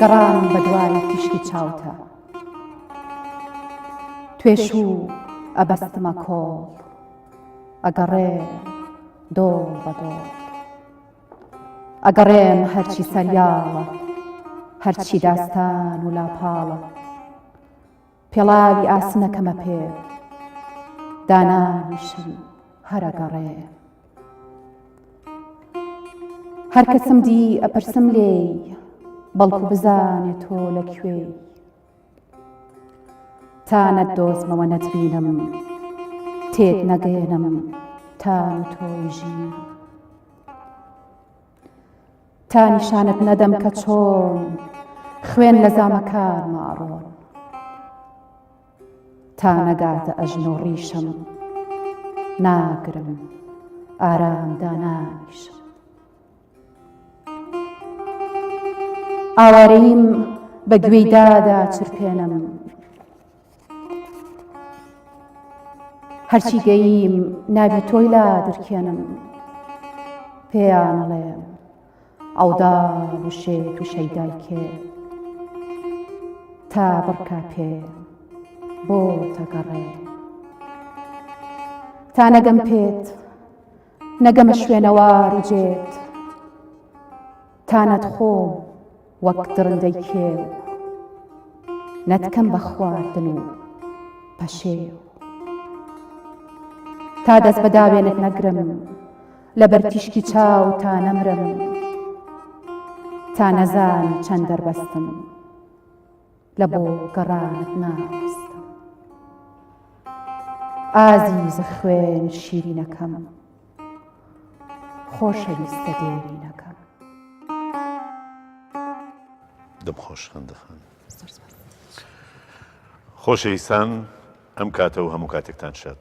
گەڕان بە دوای تیشکی چاوتە توێشوو ئەبەستمە کۆڵ ئەگەڕێ دۆڵ بە دۆڵ ئەگەڕێم هەرچی سەریاڵە هەرچی داستان و لاپاڵە پێڵاوی ئاسنەکەمە پێ دانانیشم هەرەگەڕێ هەر کەسم دی ئەپرسم لێی بەڵکو بزانێ تۆ لە کوێی تا نەتدۆزمەوە نەتبینم تێت نەگەێنم تان و تۆی ژین تا نیشانت نەدەم کە چۆن خوێن لە زامەکانما ئەڕۆن تا نەگاتە ئەژن و ڕیشم ناگرم ئارام دانانیشم ئاوارەییم بە گوێی دادا چرپێنم هەرچی گەییم ناوی تۆی لا درکێنم پێیانەڵێم عەوداڵ و شێت و شەیدای کێ تا بڕکا پێ بۆ تەگەڕێ تا نەگەم پێت نەگەمە شوێنەوار و جێت تا نەتخۆم وەک دڕندەی کێو نەتکەم بە خواردن و پەشێو تا دەست بە داوێنت نەگرم لەبەر تیشکی چاو تا نەمرم تا نەزانی چەند دەربەستم لە بۆ گەڕانت ناوەستم ئازیزە خوێن شیرینەکەم خۆشەویستە دێرینەکەم. دەم خۆش خەندەخان. خۆشەویستان ئەم کاتە و هەموو کاتێکتان شاد.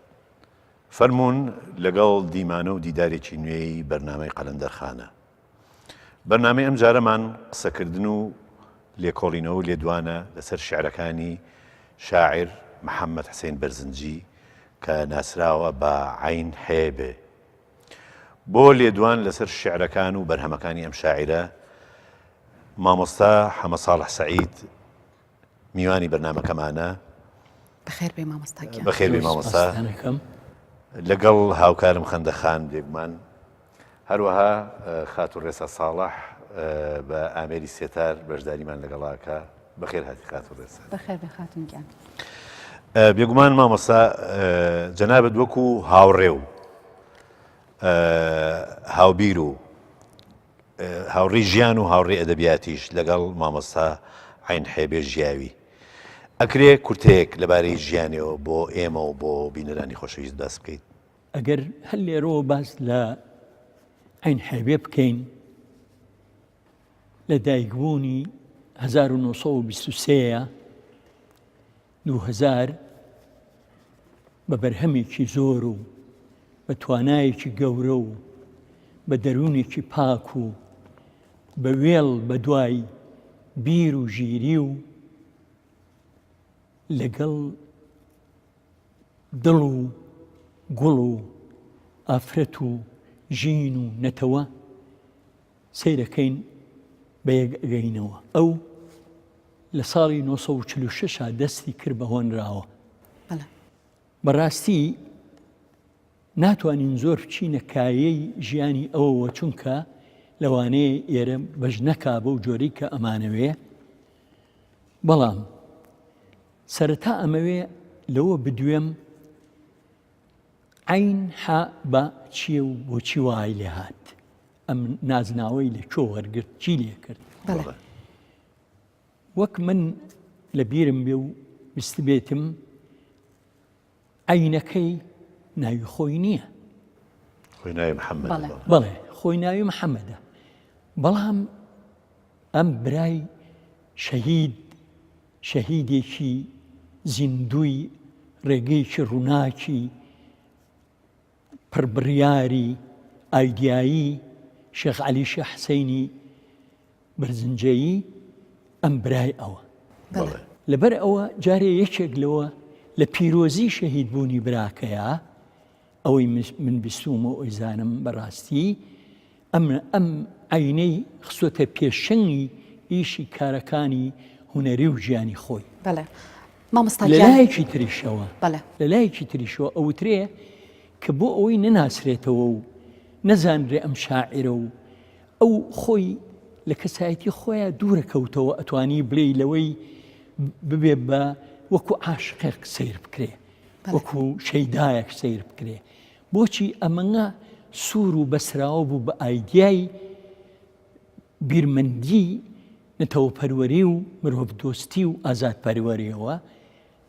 فەرموون لەگەڵ دیمانە و دیدارێکی نوێی بەرنامەی قەلەندەرخانە. بەرنامەی ئەمجارەمان قسەکردن و لێکۆڵینەوە و لێدوانە لەسەر شیعرەکانی شاعیر محەممەد حسین بەرزنجی کە ناسراوە بە عەین حێبێ. بۆ لێدوان لەسەر شیعرەکان و بەرهەمەکانی ئەم شاعیرە مامۆستا حەمە ساڵح سەعید میوانی بەرنامەکەمانە. بەخێر بێ مامۆستا گیان. بەخێر بێ مامۆستا. لەگەڵ هاوکارم خەندە خان بێگومان. هەروەها خاتوو ڕێسا ساڵح بە ئامێری سێتار بەشداریمان لەگەڵاکە. بەخێر هاتی خاتوو ڕێسا. بەخێر بێ خاتون گیان. بێگومان مامۆستا جەنابت وەکو هاوڕێ و هاوبیر و هاوڕێی ژیان و هاوڕێی ئەدەبیاتیش لەگەڵ مامۆستا عەین حێبێ ژیاوی. ئەکرێ کورتەیەک لەبارەی ژیانیەوە بۆ ئێمە و بۆ بینەرانی خۆشەویست باس بکەیت؟ ئەگەر هەر لێرەوە باس لە عەین حێبێ بکەین، لە دایکبوونی 1923 2000 بە بەرهەمێکی زۆر و بە توانایەکی گەورە و بە دەروونێکی پاک و بە وێڵ بە دوای بیر و ژیری و لەگەڵ دڵ و گوڵ و ئافرەت و ژین و نەتەوە سەیرەکەین بە یەک ئەگەینەوە. ئەو لە ساڵی 946 دەستی کرد بە هۆنراوە. بەڕاستی ناتوانین زۆر بچینە کایەی ژیانی ئەوەوە چونکە لەوانەیە ئێرە بەش نەکا بەو جۆرەی کە ئەمانەوێ بەڵام سەرەتا ئەمەوێ لەوە بدوێم عەین حا با چییە و بۆچی وای لێ هات؟ ئەم نازناوەی لە کوێ وەرگرت چی لێ کرد؟ بەڵێ. وەک من لە بیرم بێ و بیستبێتم عەینەکەی ناوی خۆی نییە. خۆی ناوی محەممەدە. بەڵێ. بەڵێ خۆی ناوی محەممەدە. بەڵام ئەم برای شەهید شەهیدێکی زیندووی ڕێگەیەکی ڕووناکی پڕبڕیاری ئایدیایی شێخ عەلی شێخ حسەینی بەرزنجەیی ئەم برای ئەوە. بەڵێ. لەبەر ئەوە جارێ یەکێک لەوە لە پیرۆزی شەهید بوونی براکەیە ئەوەی من بیستوومە و ئەیزانم بەڕاستی ئەم ئەم عەینەی خستۆتە پێشەنگی. ئیشی کارەکانی هونەری و ژیانی خۆی. بەڵێ مامۆستا لە گیان. لایەکی تریشەوە بەڵێ. لە لایەکی تریشەوە ئەوترێ کە بۆ ئەوەی نەناسرێتەوە و نەزانرێ ئەم شاعیرە و ئەو خۆی لە کەسایەتی خۆیا دوورە کەوتەوە ئەتوانی بلێی لەوەی ببێ بە وەکو عاشقێک سەیر بکرێ وەکو شەیدایەک سەیر بکرێ بۆچی ئەمەنگە سوور و بەسراوە بوو بە ئایدیای بیرمەندی نەتەوەپەروەری و مرۆڤدۆستی و ئازادپەروەریەوە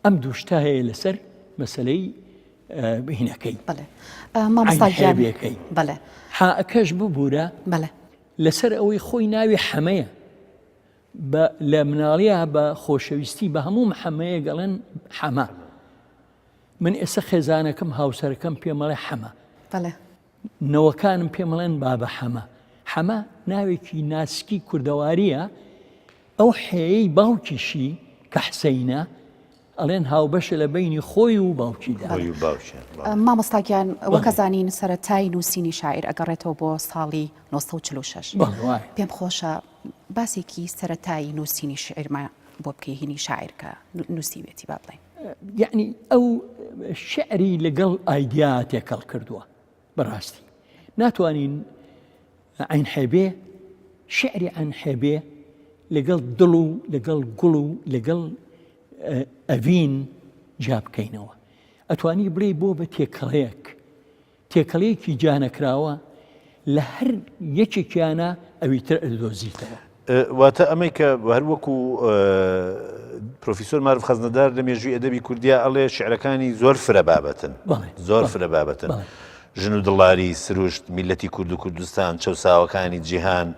ئەم دوو شتە هەیە لەسەر مەسەلەی هینەکەی بەڵێ مامۆستا گیان عەینحێبیەکەی بەڵێ حائەکەش ببورە بەڵێ لەسەر ئەوەی خۆی ناوی حەمەیە بە لە مناڵیا بە خۆشەویستی بە هەموو محەمەیەک ئەڵێن حەمە من ئێستا خێزانەکەم هاوسەرەکەم پێمەڵێ حەمە بەڵێ نەوەکانم پێمەڵێن بابە حەمە حەمە ناوێکی ناسکی کوردەواریە ئەو حێیەی باوکیشی کە حسەینە ئەڵێن هاوبەشە لە بەینی خۆی و باوکیدا. خۆی و باوکیان بەڵێ. مامۆستا گیان وەک ئەزانین سەرەتای نووسینی شاعیر ئەگەڕێتەوە بۆ ساڵی 946 بەڵێ وایە. پێم خۆشە باسێکی سەرەتای نووسینی شیعرمان بۆ بکەی هینی شاعیر کە نووسیوێتی با بڵێین. یەعنی ئەو شیعری لەگەڵ ئایدیا تێکەڵ کردووە. بەڕاستی ناتوانین عەین حێبێ شعری عەین حێبێ لەگەڵ دڵ و لەگەڵ گوڵ و لەگەڵ ئەڤین جیا بکەینەوە ئەتوانی بڵێ بۆ بە تێکەڵەیەک تێکەڵەیەکی جانەکراوە لە هەر یەکێکیانە ئەوی تر ئەدۆزیتەوە. واتە ئەمەی کە هەر وەکو پرۆفیسۆر مارف خەزنەدار لە مێژووی ئەدەبی کوردیا ئەڵێ شعرەکانی زۆر فرە بابەتن زۆر فرە بابەتن ژن و دڵاری سروشت میلەتی کورد و کوردستان چەساوەکانی جیهان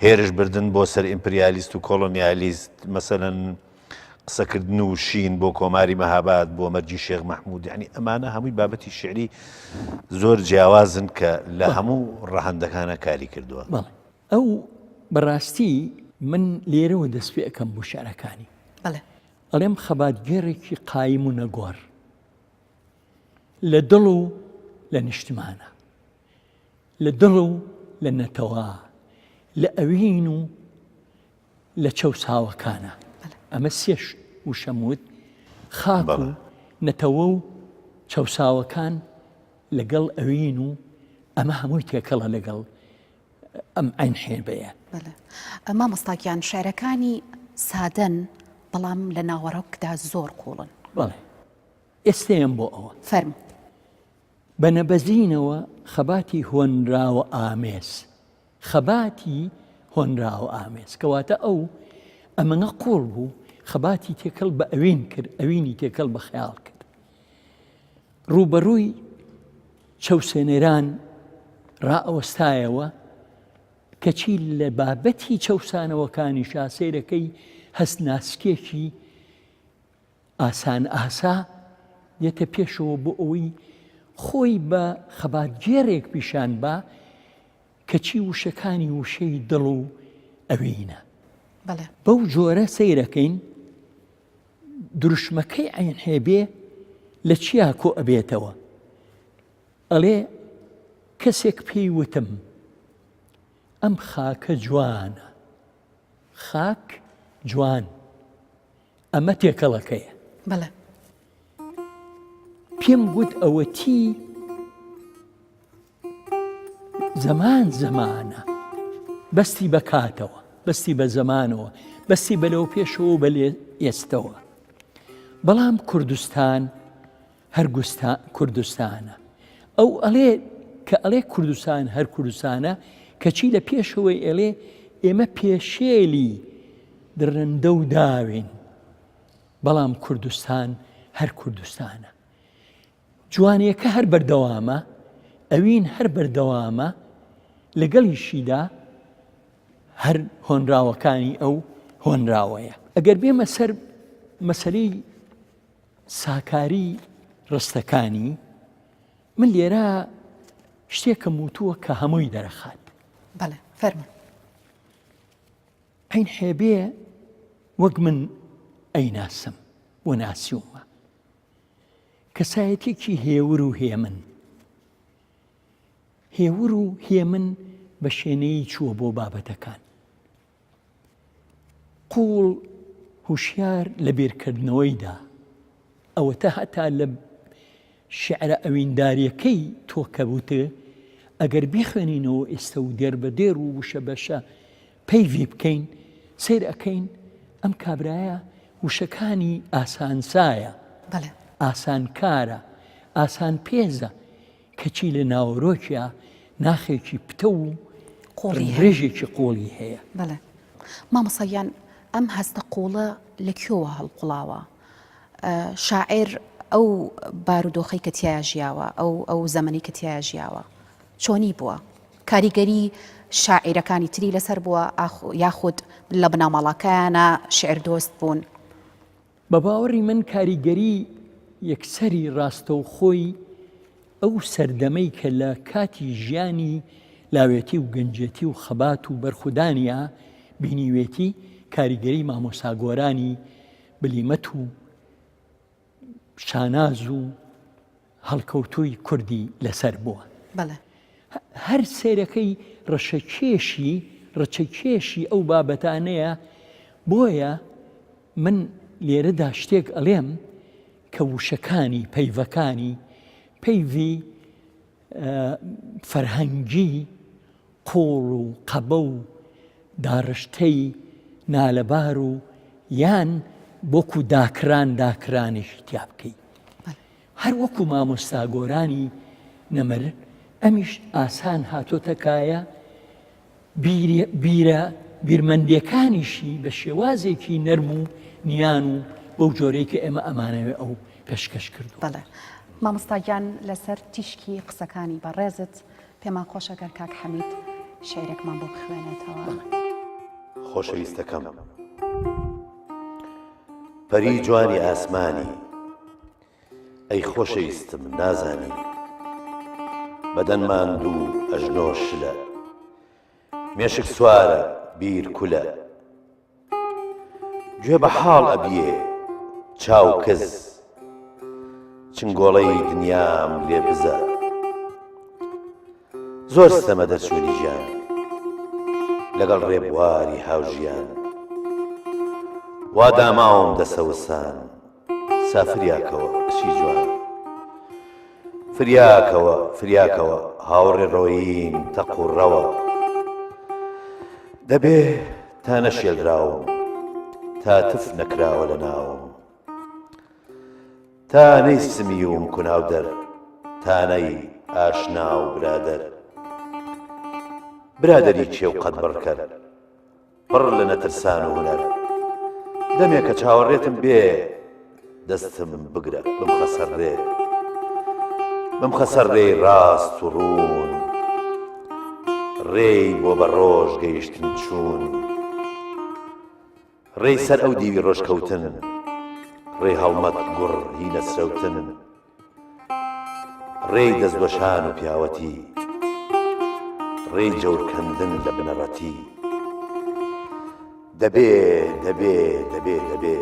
هێرش بردن بۆ سەر ئیمپریالیست و کۆلۆنیالیست مەسەلەن قسەکردن و شین بۆ کۆماری مەهاباد بۆ مەرگی شێخ مەحموود یعنی ئەمانە هەمووی بابەتی شعری زۆر جیاوازن کە لە هەموو ڕەهەندەکانە کاری کردووە. بەڵێ ئەو بەڕاستی من لێرەوە دەست پێ ئەکەم بۆ شعرەکانی. بەڵێ. ئەڵێم خەباتگێڕێکی قایم و نەگۆڕ لە دڵ و لە نیشتمانە لە دڵ و لە نەتەوە لە ئەوین و لە چەوساوەکانە ئەمە سێ وشەم وت خاک و نەتەوە و چەوساوەکان لەگەڵ ئەوین و ئەمە هەمووی تێکەڵە لەگەڵ ئەم عین حێبەیە. مامۆستا گیان شعرەکانی سادەن بەڵام لە ناوەڕۆکدا زۆر قوڵن. بەڵێ ئێستەیەم بۆ ئەوە. فەرموو. بە نەبەزینەوە خەباتی هۆنراوە ئامێز خەباتی هۆنراوە ئامێز کەواتە ئەو ئەمەنە قوڵ بوو خەباتی تێکەڵ بە ئەوین کرد ئەوینی تێکەڵ بە خەیاڵ کرد ڕووبەڕووی چەوسێنەران ڕائەوەستایەوە کەچی لە بابەتی چەوسانەوەکانیشا سەیرەکەی هەست ناسکێکی ئاسان ئاسا دێتە پێشەوە بۆ ئەوەی خۆی بە خەباتگێڕێک پیشان با کەچی وشەکانی وشەی دڵ و ئەوینە. بەو جۆرە سەیرەکەین دروشمەکەی عەین حێبێ لە چیا کۆ ئەبێتەوە ئەڵێ کەسێک پێی وتم ئەم خاکە جوانە خاک جوان ئەمە تێکەڵەکەیە. بەڵێ. پێم گوت ئەوەتی زەمان زەمانە بەستی بە کاتەوە بەستی بە زەمانەوە بەستی بە لەوە پێشەوە بە لێ ئێستەوە بەڵام کوردستان هەر کوردستانە ئەو ئەڵێ کە ئەڵێ کوردستان هەر کوردستانە کەچی لە پێشەوەی ئێڵێ ئێمە پێشێلی دڕندە و داوین بەڵام کوردستان هەر کوردستانە جوانیەکە هەر بەردەوامە ئەوین هەر بەردەوامە لەگەڵیشیدا هەر هۆنراوەکانی ئەو هۆنراوەیە ئەگەر بێمە سەر مەسەلەی ساکاری ڕستەکانی من لێرە شتێکم وتووە کە هەمووی دەرەخات. بەڵێ فەرموون. عەین حێبێ وەک من ئەیناسم و ناسیومە کەسایەتێکی هێور و هێمن هێور و هێمن بە شێنەیی چووە بۆ بابەتەکان. قووڵ هوشیار لە بیرکردنەوەیدا، ئەوەتا هەتا لە شیعرە ئەوینداریەکەی تۆ کە وتت ئەگەر بیخوێنینەوە ئێستە و دێر بە دێر و وشە بەشە پەیڤی بکەین سەیر ئەکەین ئەم کابرایە وشەکانی ئاسانسایە ئاسانکارە ئاسان پێزە کەچی لە ناوەرۆکیا ناخێکی پتەو و قوڵی هەیە. ڕێژێکی قوڵی هەیە. بەڵێ مامۆستا گیان ئەم هەستە قوڵە لە کوێوە هەڵقوڵاوە؟ شاعیر ئەو بارودۆخەی کە تیایا ژیاوە، ئەو ئەو زەمەنەی کە تیایا ژیاوە چۆنی بووە؟ کاریگەری شاعیرەکانی تری لەسەر بووە یاخود لە بنەماڵەکەیانە شیعر دۆست بوون؟ بە باوەڕی من کاریگەری یەکسەری ڕاستەوخۆی ئەو سەردەمەی کە لە کاتی ژیانی لاوێتی و گەنجێتی و خەبات و بەرخودانیا بینیوێتی کاریگەری مامۆستا گۆرانی بلیمەت و شاناز و هەڵکەوتووی کوردی لەسەر بووە. بەڵێ. هەر سەیرەکەی ڕەشەکێشی ڕچەکێشی ئەو بابەتانەیە بۆیە من لێرەدا شتێک ئەڵێم کە وشەکانی پەیڤەکانی پەیڤی فەرهەنگی قوڵ و قەبە و داڕشتەی نالەبار و یان وەکو داکران داکرانێکی تیا بکەی هەر وەکو مامۆستا گۆرانی نەمر ئەمیش ئاسان هاتۆتە کایە بیرە بیرمەندیەکانیشی بە شێوازێکی نەرم و نیان و بەو جۆرەی کە ئێمە ئەمانەوێ ئەو پێشکەش کردووە. بەڵێ مامۆستا گیان لەسەر تیشکی قسەکانی بەڕێزت پێمان خۆشە گەر کاک حەمید شیعرێکمان بۆ بخوێنێتەوە. خۆشەویستەکەم پەری جوانی ئاسمانی ئەی خۆشەویستم نازانی بەدەن ماندوو ئەژنۆ شلە مێشک سوارە بیر کولە گوێ بە حاڵ ئەبیێ چاو کز چنگۆڵەی دنیام لێ بزە زۆر ستەمە دەرچوونی ژیان لەگەڵ ڕێبواری هاوژیان وا داماوم دەسەوسان سا فریاکەوە کچی جوان فریاکەوە فریاکەوە هاوڕێ ڕۆیین تەق و ڕەوە دەبێ تا نەشێلراوم تا تف نەکراوە لە ناوم تا نەیسمیوم کوناو دەر تانەی ئاشنا و برادەر برادەری کێو قەد بڕکەر پڕ لە نەترسان و هونەر. دەمێکە چاوەڕێتم بێ دەستم بگرە بمخە سەر ڕێ بمخە سەر ڕێی ڕاست و ڕوون ڕێی بۆ بە ڕۆژ گەیشتن چوون ڕێی سەر ئەو دیوی ڕۆژکەوتن ڕێی هەڵمەت گوڕ هی نەسرەوتن ڕێی دەستوەشان و پیاوەتی، ڕێی جەورکەندن لە بنەڕەتی. دەبێ، دەبێ، دەبێ، دەبێ،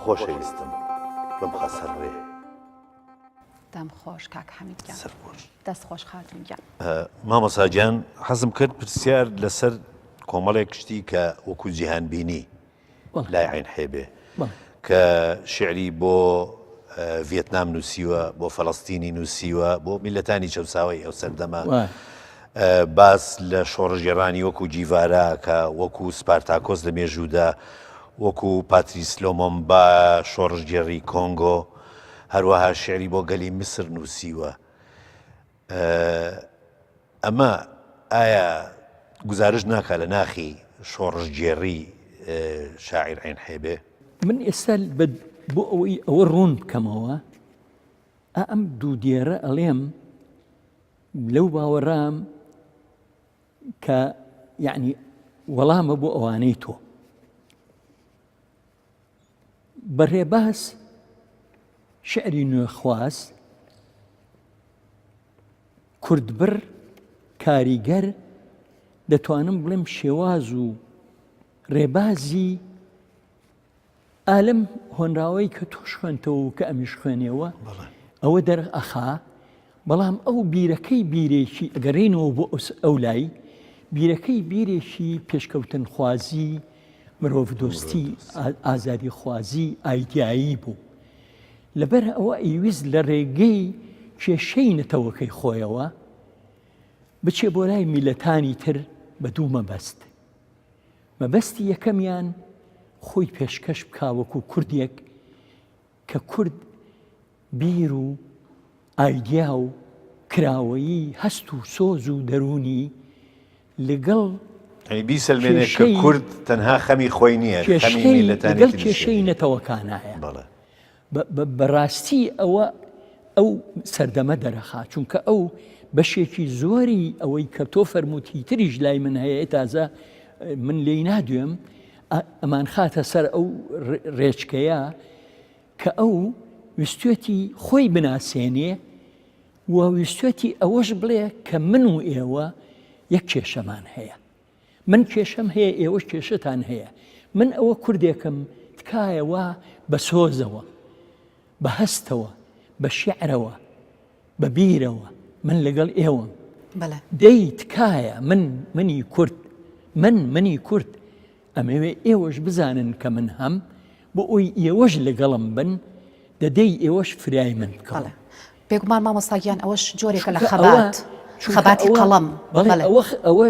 خۆشەویستم بمخە سەر ڕێ. دەم خۆش کاک حەمید گیان. سەر خۆش. دەست خۆش خاتوون گیان. مامۆستا گیان حەزم کرد پرسیار لەسەر کۆمەڵێک شتی کە وەکوو جیهانبینی لای عەین حێبێ کە شیعری بۆ ڤێتنام نووسیوە، بۆ فەلەستینی نووسیوە، بۆ میللەتانی چەوساوەی ئەو سەردەمە باس لە شۆڕشگێڕانی وەکو گیڤارا کە وەکو سپارتاکۆس لە مێژوودا وەکو پاتریس لۆمۆمبا شۆڕشگێڕی کۆنگۆ هەروەها شیعری بۆ گەلی میسر نووسیوە. ئەمە ئایا گوزارشت ناکا لە ناخی شۆڕشگێڕی شاعیر عێن حێبێ؟ من ئێستا بۆ ئەوەی ئەوە ڕوون بکەمەوە ئەم دوو دێرە ئەڵێم لەو باوەڕام کە یعنی وەڵامە بۆ ئەوانەی تۆ بە ڕێباز شعری نوێخواز کوردبڕ کاریگەر دەتوانم بڵێم شێواز و ڕێبازی ئالم هۆنراوەی کە تۆش خوێنتەوە و کە ئەمیش خوێنێەوە ئەوە دەرئەخا بەڵام ئەو بیرەکەی بیرێکی ئەگەڕێینەوە بۆ ئەو لای بیرەکەی بیرێکی پێشکەوتنخوازی. مرۆڤدۆستی ئازادیخوازی ئایدیایی بوو. لەبەر ئەوە ئەیویست لە ڕێگەی کێشەی نەتەوەکەی خۆیەوە بچێ بۆ لای میلەتانی تر بە دوو مەبەست. مەبەستی یەکەمیان خۆی پێشکەش بکا وەکو کوردێک کە کورد بیر و ئایدیا و کراوەیی هەست و سۆز و دەروونی لەگەڵ یانی بیسەلمێنێ کە کورد تەنها خەمی خۆی نییە، خەمی میللەتانی لەگەڵ کێشەی نەتەوەکانایە. بەڵێ. بەڕاستی ئەوە ئەو سەردەمە دەرەخا چونکە ئەو بەشێکی زۆری ئەوەی کە تۆ فەرمووت هیتریش لای من هەیە تازە من لێی نادوێم ئەمان خاتە سەر ئەو ڕێچکەیە کە ئەو ویستێتی خۆی بناسێنێ و ویستێتی ئەوەش بڵێ کە من و ئێوە یەک کێشەمان هەیە من کێشەم هەیە ئێوەش کێشەتان هەیە من ئەوە کوردێکم تکایە وا بە سۆزەوە بە هەستەوە بە شیعرەوە بە بیرەوە من لەگەڵ ئێوەم دەی تکایە من منی کورد من منی کورد ئەمەوێ ئێوەش بزانن کە من هەم بۆ ئەوی ئێوەش لەگەڵم بن دەدەی ئێوەش فریای من بکەن. بێگومان مامۆستا گیان ئەوەش جۆرێکە لە خەبات خەباتی قەڵەم ئەوە ئەوە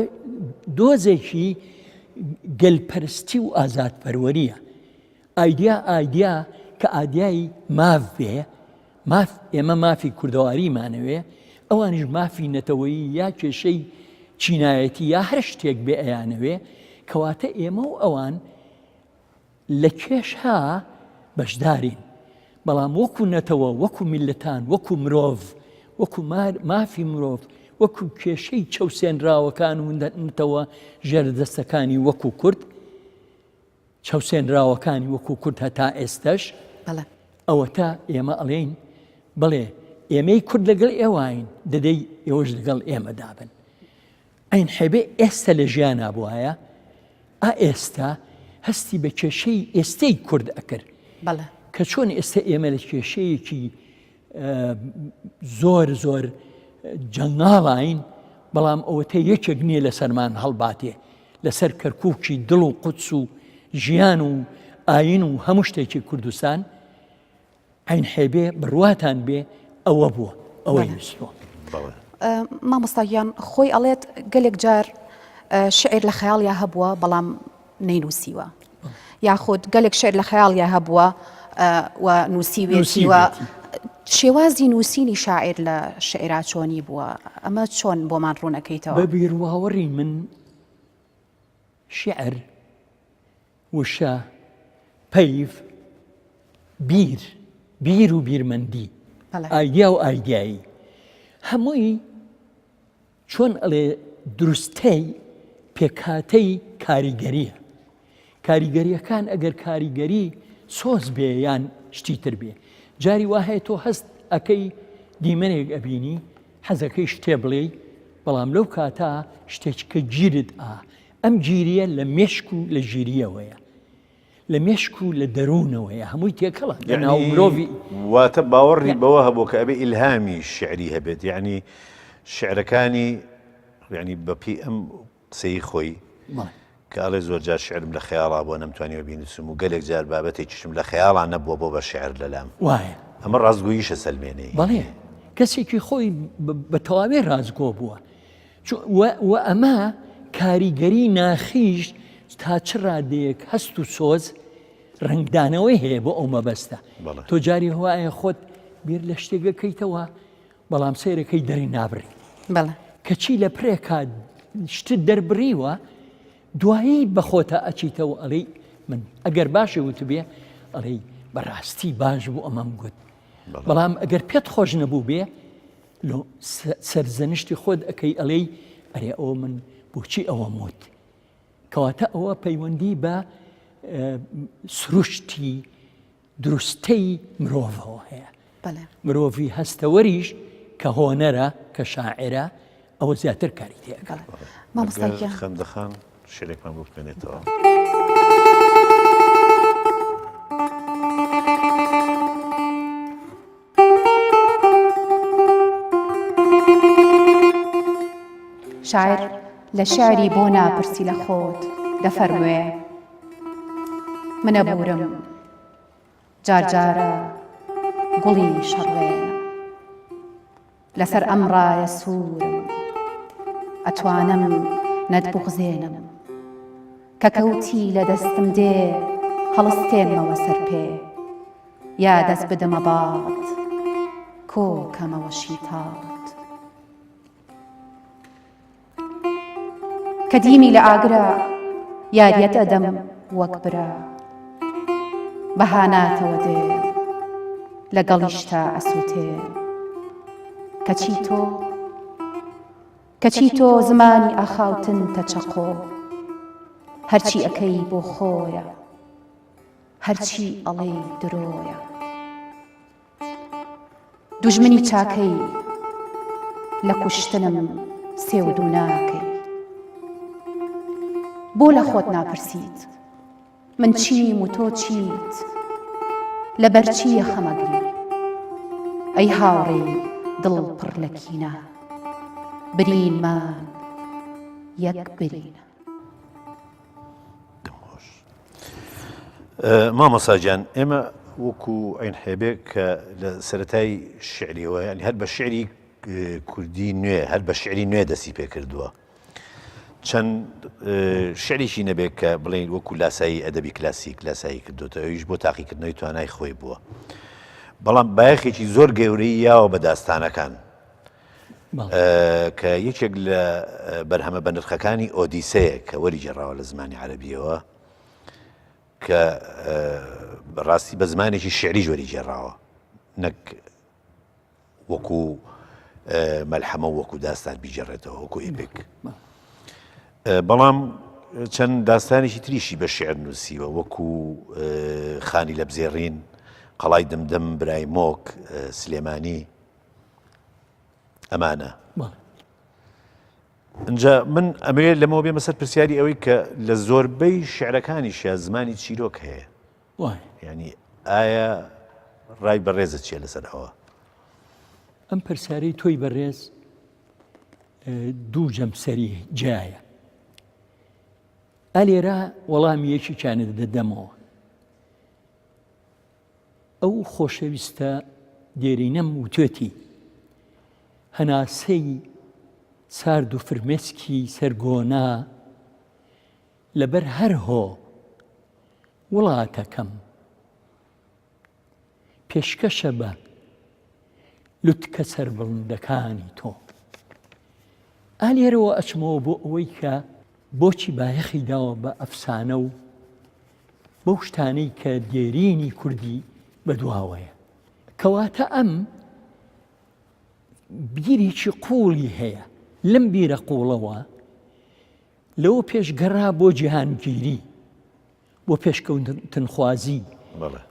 دۆزێکی گەلپەرستی و ئازادپەروەریە ئایدیا ئایدیا کە ئادیای ماف بێ ماف ئێمە مافی کوردەواریمانەوێ ئەوانیش مافی نەتەوەیی یا کێشەی چینایەتی یا هەر شتێک بێ ئەیانەوێ کەواتە ئێمە و ئەوان لە کێشە بەشدارین، بەڵام وەکو نەتەوە، وەکو میللەتان، وەکو مرۆڤ، وەکو مافی مرۆڤ، وەکو کێشەی چەوسێنراوەکان و نەتەوە ژێردەستەکانی وەکو کورد، چەوسێنراوەکانی وەکو کورد هەتا ئێستەش، ئەوەتا ئێمە ئەڵێین بەڵێ ئێمەی کورد لەگەڵ ئێوەین، دەدەی ئێوەش لەگەڵ ئێمەدا بن. عەین حێبێ ئێستە لە ژیانا بوایە ئا ئێستا هەستی بە کێشەی ئێستەی کورد ئەکرد بەڵێ. کە چۆن ئێستا ئێمە لە کێشەیەکی زۆر زۆر جەنگاڵین بەڵام ئەوەتە یەکێک نییە لەسەرمان هەڵباتێ لەسەر کەرکووکی دڵ و قودس و ژیان و ئاین و هەموو شتێکی کوردستان عەین حێبێ بڕواتان بێ ئەوە بووە ئەوەی نووسیوە. مامۆستا گیان خۆی ئەڵێت گەلێک جار شعر لە خەیاڵیا هەبووە بەڵام نەینووسیوە یاخود گەلێک شعر لە خەیاڵیا هەبووە و نووسیوێتی و شێوازی نووسینی شاعر لە شعرا چۆنی بووە ئەمە چۆن بۆمان ڕوونەکەیتەوە؟ بە بیرواوەڕی من شعر وشە، پەیڤ، بیر، بیر و بیرمەندی، ئایدیا و ئایدیایی، هەمووی چۆن ئەڵێ دروستەی پێکهاتەی کاریگەریە. کاریگەریەکان ئەگەر کاریگەری سۆز بێ یان شتی تر بێ. جاری وا هەیە تۆ هەست ئەکەی دیمەنێک ئەبینی حەزەکەی شتێ بڵێی بەڵام لەو کاتە شتێک کە گیرت ئا ئەم گیرییە لە مێشک و لە ژیرییەوەیە، لە مێشک و لە دەروونەوەیە، هەمووی تێکەڵە لە ناو مرۆڤی. واتە باوەڕی بەوە هەبوو کە ئەبێ ئیلهامی شیعری هەبێت، یەعنی شیعرەکانی یەعنی بە پێی ئەم قسەی خۆی کە ئەڵێ زۆر جار شیعرم لە خەیاڵا بووە نەمتوانیوە بینووسم و گەلێک جار بابەتێکیشم لە خەیاڵا نەبووە بۆ بە شیعر لەلام. وایە. ئەمە ڕاستگۆییشە سەلمێنێ. بەڵێ کەسێکی خۆی بە تەواوی ڕاستگۆ بووە. و ئەمە کاریگەری ناخیش تا چ ڕادەیەک هەست و سۆز ڕەنگدانەوەی هەیە بۆ ئەو مەبەستە تۆ جاری هەوایە خۆت بیر لە شتێکەکەیتەوە بەڵام سەیرەکەی دەری نابڕی کەچی لە پرێکا شتت دەربڕیوە دوایی بەخۆتە ئەچیتەوە ئەڵێی من ئەگەر باشی وتبێ ئەڵێی بەڕاستی باش بوو ئەمەم گوت بەڵام ئەگەر پێت خۆش نەبوو بێ لۆ سەرزەنشتی خۆت ئەکەی ئەڵێی ئەرێ ئەوە من بۆچی ئەوەم وت کەواتە ئەوە پەیوەندی بە سروشتی دروستەی مرۆڤەوە هەیە مرۆڤی هەستەوەریش کە هۆنەرە کە شاعرە ئەوە زیاتر کاری تێکە خەندەخان شعرێکمان بۆ بخوێنێتەوە. شاعر لە شعری بۆ ناپرسی لە خۆت دەفەرموێ. من ئەبوورم جار جارە گوڵی شەڕوێنم لەسەر ئەم ڕایە سوورم ئەتوانم نەتبوغزێنم کە کەوتی لە دەستم دێ هەڵستێنمەوە سەر پێ یا دەست بدەمە باڵت کۆ کەمەوە شیتاڵت. کە دیمی لە ئاگرا یاریەت ئەدەم وەک برا بە هاناتەوە دێ لەگەڵیشتا ئەسووتێ کەچی تۆ کەچی تۆ زمانی ئاخاوتن تە چەقۆ هەرچی ئەکەی بۆ خۆیە هەرچی ئەڵێی درۆیە. دوژمنی چاکەی لە کوشتنم سێودوو ناکەی بۆ لە خۆت ناپرسیت من چیم و تۆ چیت لەبەر چی یەخەمەگری ئەی هاوڕێی دڵ پڕ لە کینە برینمان یەک برینە. دەمخۆش مامۆستا گیان ئێمە وەکو عین حێبێک کە لە سەتای شعریەوە ینی هەر بە شعری کوردی نوێ هەر بە شعری نوێ دەستی پێ کردووە چەند شعریشی نەبێت کە بڵین وەکو لاسایی ئەدەبی کلاسیک لاسایی کردوتە ئەویش بۆ تاقیکردنەوەی توانای خۆی بووە بەڵام بایەخێکی زۆر گەورەی یاوە بە داستانەکان کە یەکێک لە بەرهەمە بەنرخەکانی ئۆدیسەیە کە وەریگێڕاوە لە زمانی عەرەبیەوە کە ڕاستی بە زمانێکی شعریش وەریگێڕاوە نەک وەکو مەلحەمە وەکو داستان بیگێڕێتەوە وەکو ئیپک بەڵام چەند داستانێکی تریشی بە شعر نووسیوە وەکو خانی لە بزێڕین قەڵای دمدم برای مۆک سلێمانی ئەمانە ئینجا من ئەمەوێت لەمەوە بێمە سەر پرسیاری ئەوەی کە لە زۆربەی شعرەکانیشیا زمانی چیرۆک هەیە ینی ئایا ڕای بەڕێزە چیە لەسەر ئەوە؟ ئەم پرسیارەی تۆی بەڕێز دوو جەمسەری جیایە ئەلێرە وەڵامی یەکێکیانت دەدەمەوە ئەو خۆشەویستە دێرینەم وتوێتی، هەناسەی سارد و فرمێسکی سەر گۆنا لەبەر هەر هۆ وڵاتەکەم پێشکەشە بە لوتکە سەربڵندەکانی تۆ. ئا لێرەوە ئەچمەوە بۆ ئەوەی کە بۆچی بایەخی داوە بە ئەفسانە و بەو شتانەی کە دێرینی کوردی بەدواوەیە. کەواتە ئەم بیرێکی قووڵی هەیە، لەم بیرە قووڵەوە لەوە پێش گەڕا بۆ جیهانگیری، بۆ پێشکەوتنخوازی،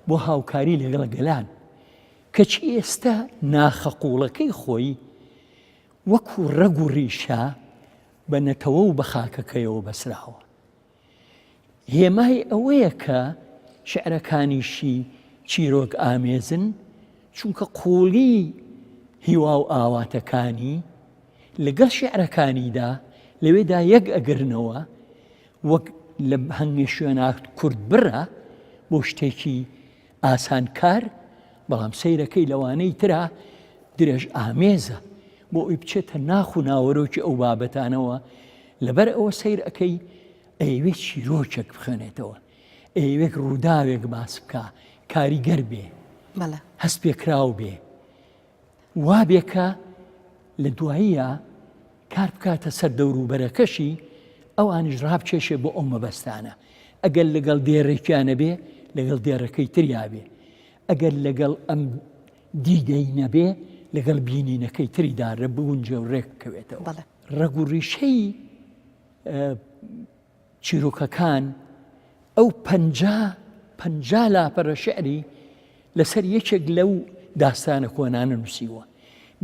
بۆ هاوکاری لەگەڵ گەلان، کەچی ئێستا ناخە قووڵەکەی خۆی وەکو ڕەگ و ڕیشە بە نەتەوە و بە خاکەکەیەوە بەسراوە. هێمای ئەوەیە کە شیعرەکانیشی چیرۆک ئامێزن، چونکە قووڵی هیوا و ئاواتەکانی لەگەڵ شیعرەکانیدا لەوێدا یەک ئەگرنەوە، وەک لە هەنگێ شوێنا کورتبڕە بۆ شتێکی ئاسانکار، بەڵام سەیرەکەی لەوانەی ترا درێژ ئامێزە بۆ ئەوی بچێتە ناخ و ناوەرۆکی ئەو بابەتانەوە، لەبەر ئەوە سەیر ئەکەی ئەیەوێ چیرۆکێک بخوێنێتەوە، ئەیەوێت ڕووداوێک باس بکا، کاریگەر بێ، هەست پێکراو بێ، وا بێ کە لە دواییە کار بکاتە سەر دەوروبەرەکەشی، ئەوانیش ڕابکێشێ بۆ ئەو مەبەستانە. ئەگەر لەگەڵ دێڕێکیا نەبێ، لەگەڵ دێڕەکەی تریا بێ. ئەگەر لەگەڵ ئەم دیدەی نەبێ، لەگەڵ بینینەکەی تریدا بگونجێ و ڕێک بکەوێتەوە. ڕەگ و ڕیشەی چیرۆکەکان ئەو 50 50 لاپەرە شعری لەسەر یەکێک لەو داستانە کۆنانە نووسیوە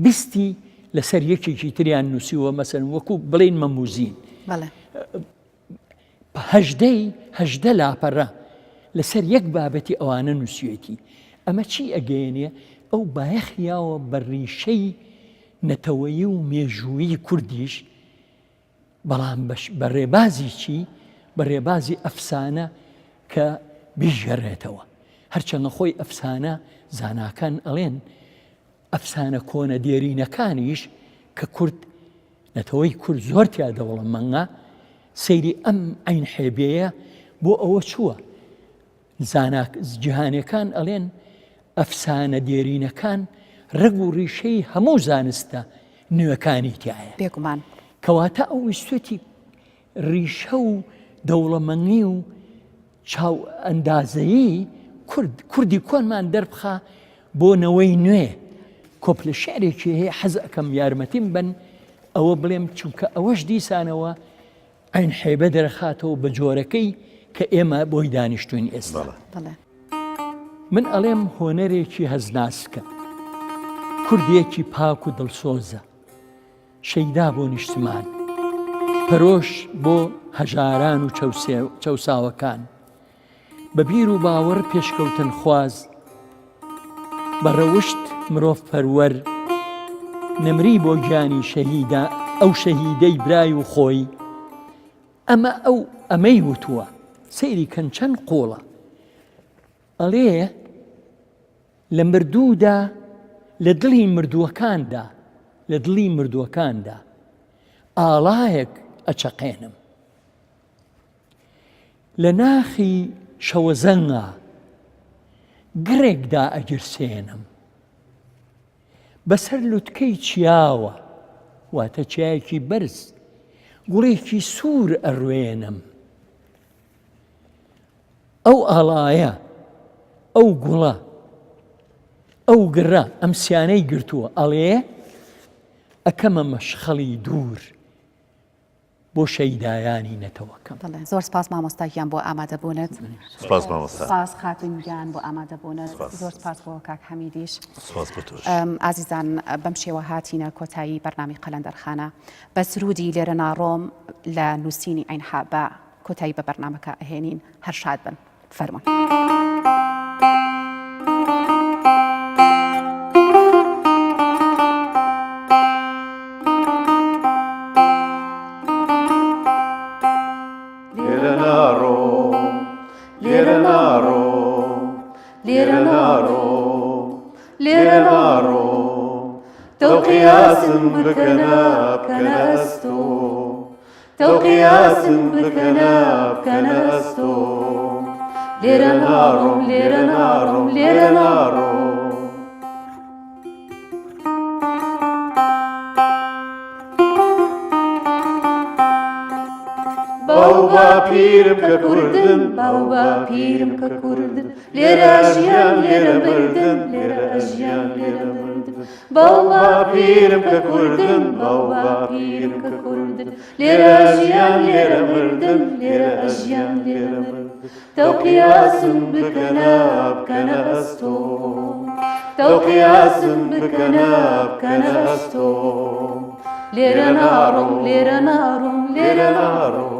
بیستی لەسەر یەکێکی تریان نووسیوە مەسەن وەکو بڵین مەموزین هەژدەی هەژدە لاپەڕە لەسەر یەک بابەتی ئەوانە نووسیوێتی ئەمە چی ئەگەیەنێ ئەو بایەخ یاوە بە ڕیشەی نەتەوەیی و مێژوویی کوردیش بەڵام بە ڕێبازی چی؟ بە ڕێبازی ئەفسانە کە بیگێڕێتەوە. هەرچەندە خۆی ئەفسانە زاناکان ئەڵێن ئەفسانە کۆنە دێرینەکانیش کە کورد نەتەوەی کورد زۆر تیا دەوڵەمەنگە سەیری ئەم عین حێبەیە بۆ ئەوە چووە زانا جیهانەکان ئەڵێن ئەفسانە دێرینەکان ڕەگ و ڕیشەی هەموو زانستە نوێکانی تایە بێگومان کەواتە ئەو ویستێتی ڕیشە و دەوڵەمەنی و چاو ئەندازەیی کورد کوردی کۆنمان دەربخا بۆ نەوەی نوێ کۆپلە شعرێکی هەیە حەز ئەکەم یارمەتیم بن ئەوە بڵێم چونکە ئەوەش دیسانەوە عین حێبە دەرخاتەوە بە جۆرەکەی کە ئێمە بۆی دانیشتوین ئێستا من ئەڵێم هۆنەرێکی هەزناسکە کوردێکی پاک و دڵسۆزە شەیدا بۆ نیشتمان، پەرۆش بۆ هەژاران و چەوساوەکان، بە بیر و باوەڕ پێشکەوتنخواز، بە ڕەوشت مرۆڤپەروەر، نەمری بۆ گیانی شەهیدە ئەو شەهیدەی برای و خۆی، ئەمە ئەو ئەمەی وتووە، سەیری کەن چەند قووڵە، ئەڵێ. لە مردوودا، لە دڵی مردووەکاندا، لە دڵی مردووەکاندا ئاڵایەک ئەچەقێنم. لە ناخی شەوەزەنگا گڕێک دائەگیرسێنم. بەسەر لوتکەی چیاوە، واتە چیایەکی بەرز، گوڵێکی سوور ئەڕوێنم. ئەو ئاڵایە، ئەو گوڵە، ئەو گڕە ئەم سیانەی گرتووە ئەڵێ ئەکەمە مەشخەڵی دوور بۆ شەیدایانی نەتەوەکەم. بەڵێ زۆر سپاس مامۆستا گیان بۆ ئامادەبوونت. سپاس مامۆستا. سپاس خاتوون گیان بۆ ئامادەبوونت. زۆر سپاس بۆ کاک حەمیدیش. سپاس بۆ تۆش. ئازیزان بەم شێوە هاتینە کۆتایی بەرنامەی قەلەندەرخانە بە سروودی لێرە ناڕۆم لە نووسینی عین حابە کۆتایی بە بەرنامەکە ئەهێنین هەر شاد بن فەرموون. لێرە ناڕۆم لێرە ناڕۆم لێرە ناڕۆم لێرە ناڕۆم تەوقی ئاسن بکەنە بکەنە ئەستۆ تەوقی ئاسن بکەنە بکەنە ئەستۆم لێرە ناڕۆم لێرە ناڕۆم لێرە ناڕۆم. باو باپیرم کە کوردن باو باپیرم کە کوردن لێرە ژیان لێرە مردن لێرە ئەژیان لێرە مردن باو باپیرم کە کوردن باو باپیرم کە کوردن لێرە ژیان لێرە مردن لێرە ئەژیان لێرە مردن تەوقی ئاسن بکەنە بکەنە ئەستۆ تەوقی ئاسن بکەنە بکەنە ئەستۆ لێرە ناڕۆم لێرە ناڕۆم لێرە ناڕۆم.